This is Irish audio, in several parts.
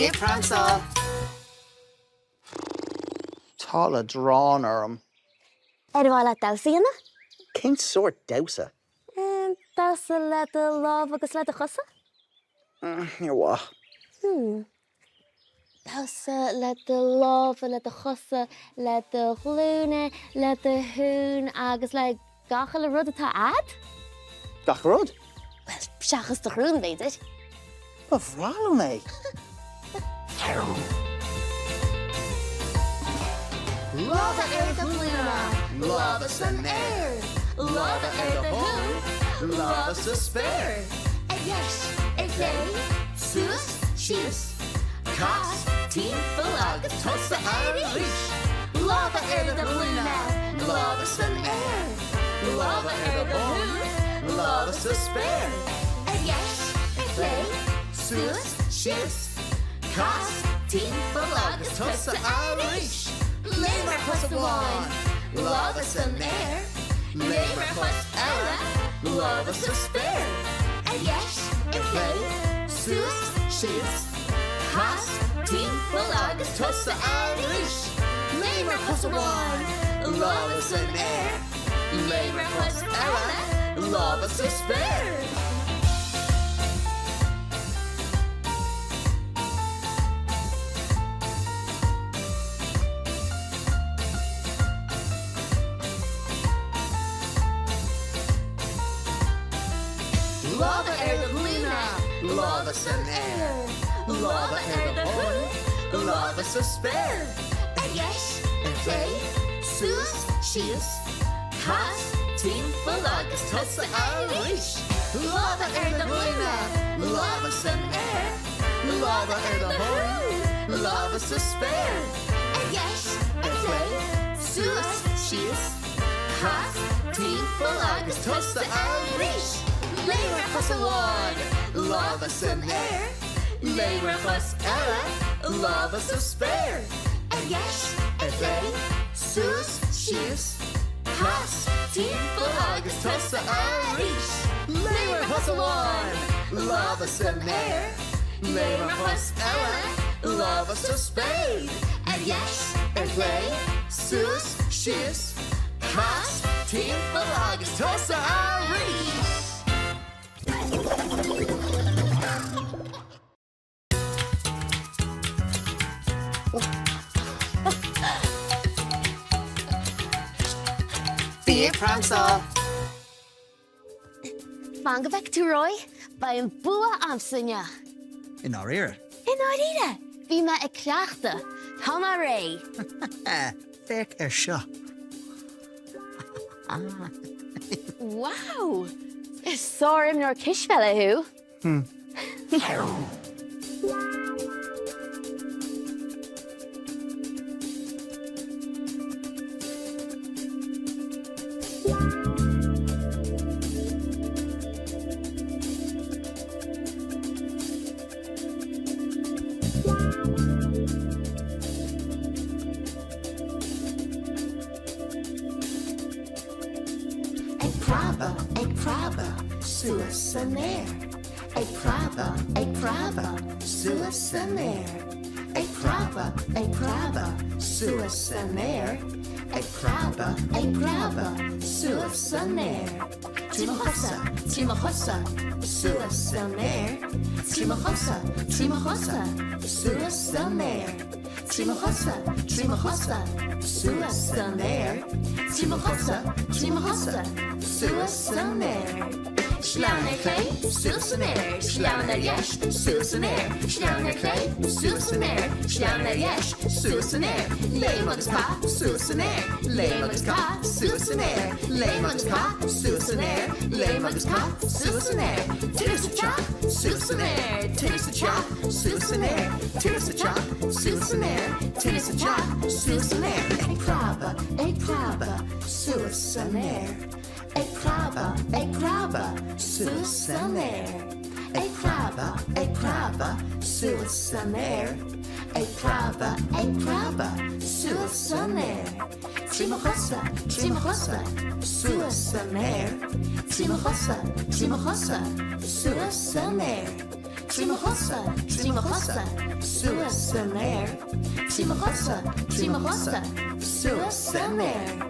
Bí ag pransáil! Tá leadrán orm. Ar mhaith leat damhsa a dhéanamh? Cén sórt damhsa? Damhsa le do lámha agus le do chosa? Níor mhaith. Hmm. Damhsa le do lámha, le do chosa, le do ghlúine, le do thóin agus le gach uile rud atá a'd? Gach rud? Bhuel, seachas do shrón, b'fhéidir. Ba bhreá liom é! Lámha ar do ghlúine, lámha san aer, lámha ar do thóin, lámha sa spéir. Ar dheis, ar chlé, suas, síos, cas timpeall agus tosaigh arís. Lámha ar do ghlúine, lámha san aer, lámha ar do thóin, lámha sa spéir. Ar dheis, ar chlé, suas, síos, cas timpeall agus tosaigh arís. Léim ar chos amháin, lámha san aer, léim ar chos eile, lámha sa spéir. Ar dheis, ar chlé, suas, síos, cas timpeall agus tosaigh arís. Léim ar chos amháin, lámha san aer, léim ar chos eile, lámha sa spéir. Lámha ar do ghlúine, lámha san aer, lámha ar do thóin, lámha sa spéir. Ar dheis, ar chlé, suas, síos, cas timpeall agus tosaigh arís. Lámha ar do ghlúine, lámha san aer, lámha ar do thóin, lámha sa spéir. Ar dheis, ar chlé, suas, síos, cas timpeall agus tosaigh arís. Léim ar chos amháin, lámha san aer, léim ar chos eile, lámha sa spéir. Ar dheis, ar chlé, suas, síos, cas timpeall agus tosaigh arís. Léim ar chos amháin, lámha san aer, léim ar chos eile, lámha sa spéir. Ar dheis, ar chlé, suas, síos, cas timpeall agus tosaigh arís. Bí ag pransáil! Fan go bhfeicfidh tú, Roy, beidh an bua a'msa inniu. I ndáiríre? I ndáiríre! Bhí mé ag cleachtadh. Tá mé réidh. Féach air seo. Wow! Is sár-imreoir cispheile thú! Ag preabadh, ag preabadh, suas san aer. Ag preabadh, ag preabadh, suas san aer. Ag preabadh, ag preabadh, suas san aer. Ag preabadh, ag preabadh, suas san aer. Trí mo chosa, trí mo chosa, suas san aer. Trí mo chosa, trí mo chosa, suas san aer. Trí mo chosa, trí mo chosa, suas san aer. Trí mo chosa, trí mo chosa, suas san aer. Sleamhain ar chlé, suas san aer, sleamhain ar dheis, suas san aer, sleamhain ar chlé, suas san aer, sleamhain ar dheis, suas san aer, léim agus caith, suas san aer, léim agus caith, suas san aer, léim agus caith, suas san aer, léim agus caith, suas san aer, tine sa teach, suas san aer, tine sa teach, Suas san aer, tine sa teach, suas san aer, tine sa teach, suas san aer. Ag preabadh, ag preabadh, suas san aer. Ag preabadh, ag preabadh, suas san aer. Ag preabadh, ag preabadh, suas san aer. Ag preabadh, ag preabadh, suas san aer. Trí mo chosa, trí mo chosa, suas san aer. Trí mo chosa, trí mo chosa, suas san aer. Trína chosa, trína chosa, suas san aer. Trína chosa, trína chosa, suas san aer.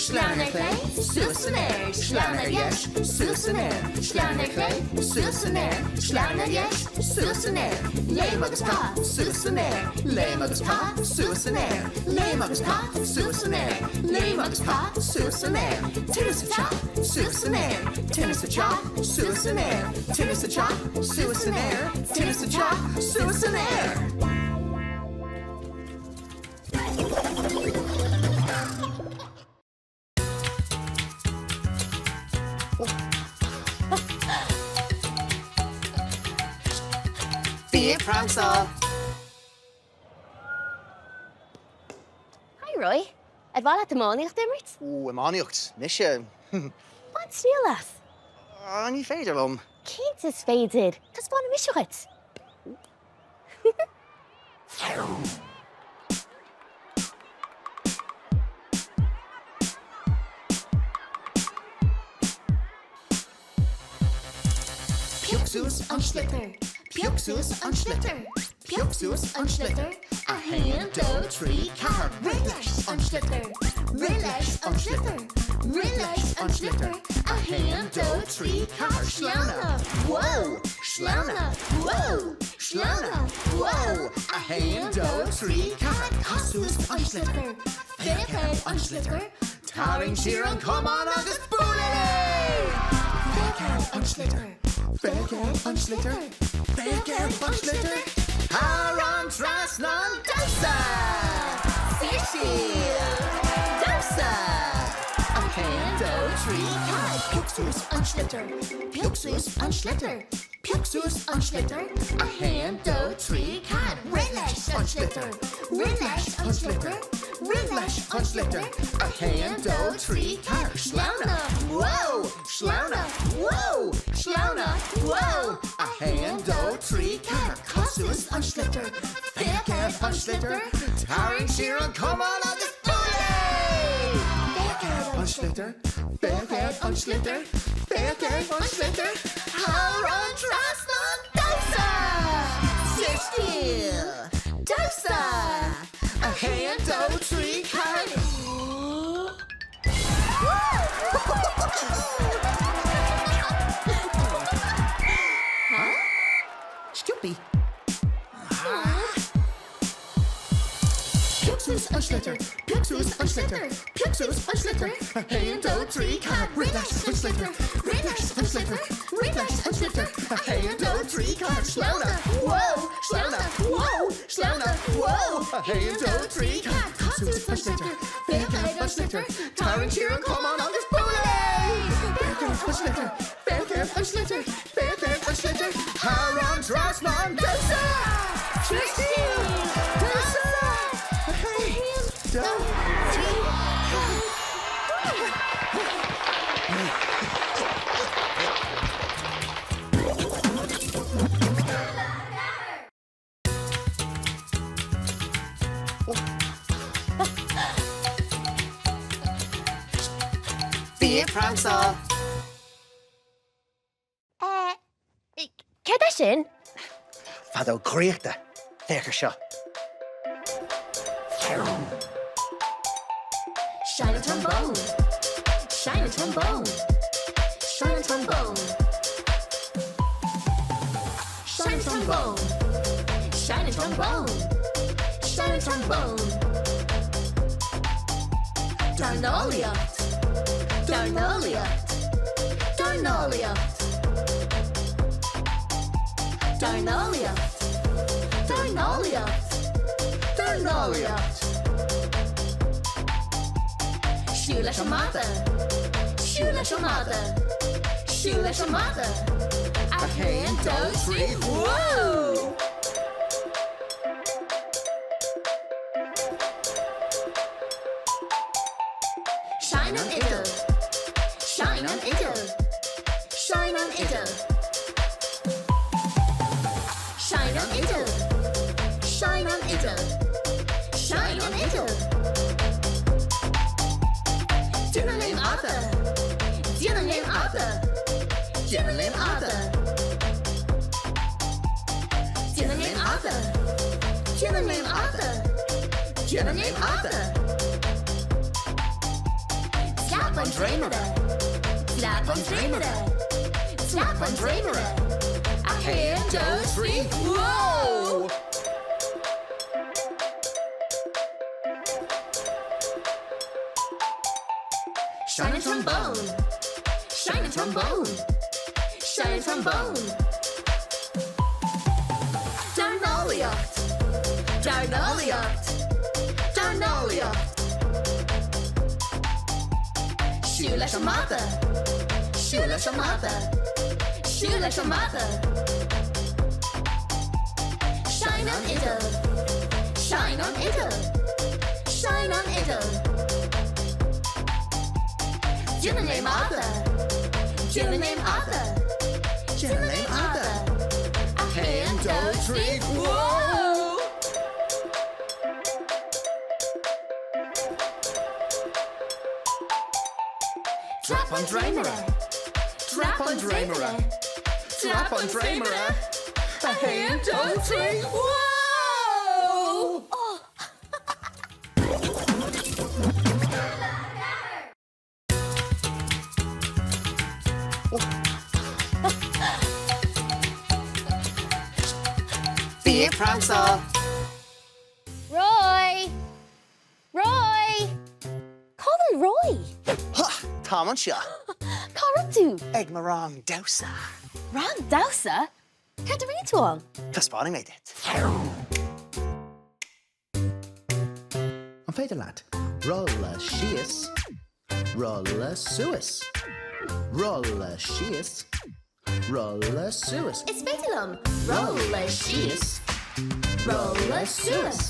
Sleamhain ar chlé, suas san aer, sleamhain ar dheis, suas san aer, sleamhain ar chlé, suas san aer, sleamhain ar dheis, suas san aer, léim agus caith, suas san aer, léim agus caith, suas san aer, léim agus caith, suas san aer, léim agus caith, suas san aer, tine sa teach, suas san aer, tine sa teach, suas san aer, tine sa teach, suas san aer, tine sa teach, suas san aer. Bí ag pransáil! Hi Roy, ar mhaith leat iománaíocht a imirt? Ó, iománaíocht? Mise? Bain triail as! Ní féidir liom. Cinnte is féidir! Taispeánfaidh mise dhuit! Pioc suas an sliotar, pioc suas an sliotar, pioc suas an sliotar, 1, 2, 3, 4, rith leis an sliotar, rith leis an sliotar, rith leis an sliotar, 1, 2, 3, 4, sleamhnaigh, whoa, sleamhnaigh, whoa, sleamhnaigh, whoa, 1, 2, 3, 4, cas suas an sliotar, féach ar an sliotar, tarraing siar an camán agus buail é! Féach ar an sliotar, féach ar an sliotar, féach ar an sliotar, thar an trasnán, damhsa! Saoirsíl! Damhsa! 1, 2, 3, 4, pioc suas an sliotar, pioc suas an sliotar, Pioc suas an sliotar, 1, 2, 3, 4, rith leis an sliotar, rith leis an sliotar, rith leis an sliotar, 1, 2, 3, 4, sleamhnaigh, whoa, sleamhnaigh, whoa, sleamhnaigh, whoa, 1, 2, 3, 4, cas suas an sliotar, féach ar an sliotar, tarraing siar an camán agus buail é! Féach ar an sliotar, féach ar an sliotar, féach ar an sliotar, thar an trasnán, damhsa! Saoirstíl! Damhsa! 1, 2, 3, 4. Stupy! Pioc suas an sliotar, pioc suas an sliotar, pioc suas an sliotar, 1, 2, 3, 4, rith leis an sliotar, rith leis an sliotar, rith leis an sliotar, 1, 2, 3, 4, sleamhnaigh, whoa, sleamhnaigh, whoa, sleamhnaigh, whoa, 1, 2, 3, 4, cas suas an sliotar, féach ar an sliotar, tarraing siar an camán agus buail é! Féach ar an sliotar, féach ar an sliotar, Féach ar an sliotar thar an trasnán, damhsa! Saoirstíl! Damhsa! 1, 2, 3, 4. Bí ag pransáil! Céard é sin? Feadóg dhraíochta. Féach ar seo. Seinn an trombón. Seinn an trombón. Seinn an trombón. Seinn an trombón. Seinn an trombón. Seinn an trombón. Dornálaíocht. Dornálaíocht. Dornálaíocht. Dornálaíocht. Dornálaíocht. Dornálaíocht. Siúil leis an mada. Siúil leis an mada. Siúil leis an mada. 1, 2, 3, whoa! Seinn an fhidil. Seinn an fhidil. Seinn an fhidil. Seinn an fhidil. Seinn an fhidil. Seinn an fhidil. Déan an léim fhada. Déan an léim fhada. Déan an léim fhada. Déan an léim fhada. Déan an léim fhada. Slap an dréimire. Slap an dréimire. Slap an dréimire. 1, 2, 3, whoa! Seinn an trombón. Seinn an trombón. Seinn an trombón. Dornálaíocht. Dornálaíocht. Dornálaíocht. Siúl leis an mada. Siúl leis an mada. Siúl leis an mada. Seinn an fhidil. Seinn an fhidil. Seinn an fhidil. Déan an léim fhada. Déan an léim fhada. Déan an léim fhada. 1, 2, 3, whoa! Dreap an dréimire. Dreap an dréimire. Dreap an dréimire. 1, 2, 3, whoa! Bí ag pransáil! Roy! Roy! Cá bhfuil Roy? Ha! Táim anseo. Cá raibh tú? Ag mo rang damhsa. Rang damhsa? Céard a rinne tú ann? Taispeánfaidh mé duit. An féidir leat rolladh síos, rolladh suas, rolladh síos, rolladh suas. Is féidir liom rolladh síos, rolladh suas,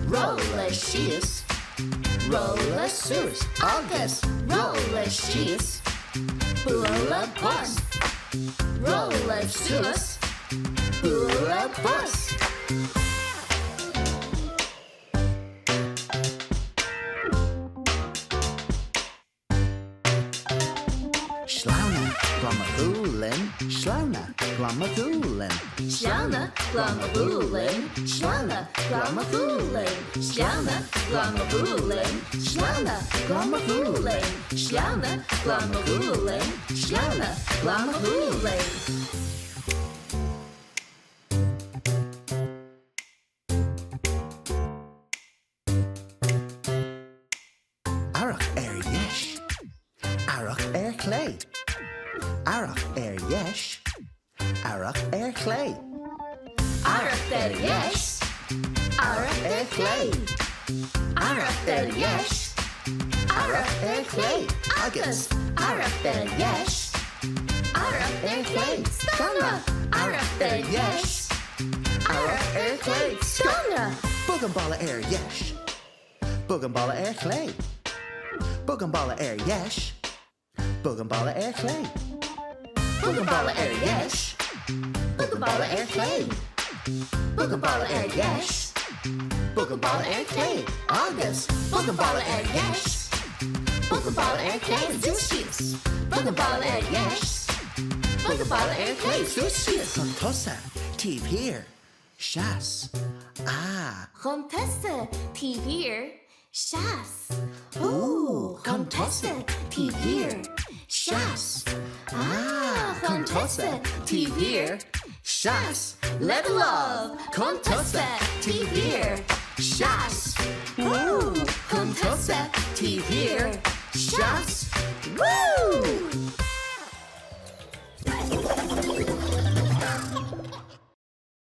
rolladh síos, rolladh suas agus rolladh síos, bualadh bos, rolladh suas, bualadh bos. Sleamhnaigh, glan mo ghualainn, sleamhnaigh, glan mo ghualainn. Sleamhnaigh, glan mo ghualainn, sleamhnaigh, glan mo ghualainn, sleamhnaigh, glan mo ghualainn, sleamhnaigh, glan mo ghualainn, sleamhnaigh, glan mo ghualainn, sleamhnaigh, glan mo ghualainn. Amharc ar dheis. Amharc ar chlé. Amharc ar dheis. Amharc ar chlé. Amharc ar dheis. Amharc ar chlé. Amharc ar dheis. Amharc ar chlé. Agus amharc ar dheis. Amharc ar chlé. Scanradh. Amharc ar dheis. Amharc ar chlé. Scanradh. Bog an balla ar dheis. Bog an balla ar chlé. Bog an balla ar dheis. Bog an balla ar chlé. Bog an balla ar dheis. Bog an balla ar chlé. Bog an balla ar dheis. Bog an balla ar chlé. Agus bog an balla ar dheis. Bog an balla ar chlé. Suas síos. Bog an balla ar dheis. Bog an balla ar chlé. Suas síos. Chun tosaigh, taobh thiar, Seas. Ah. Chun tosaigh, taobh thiar, seas. Ó, chun tosaigh, taobh thiar, seas. Ah, chun tosaigh, taobh thiar, seas. Le do lámh, chun tosaigh, taobh thiar, seas. Ó, chun tosaigh, taobh thiar.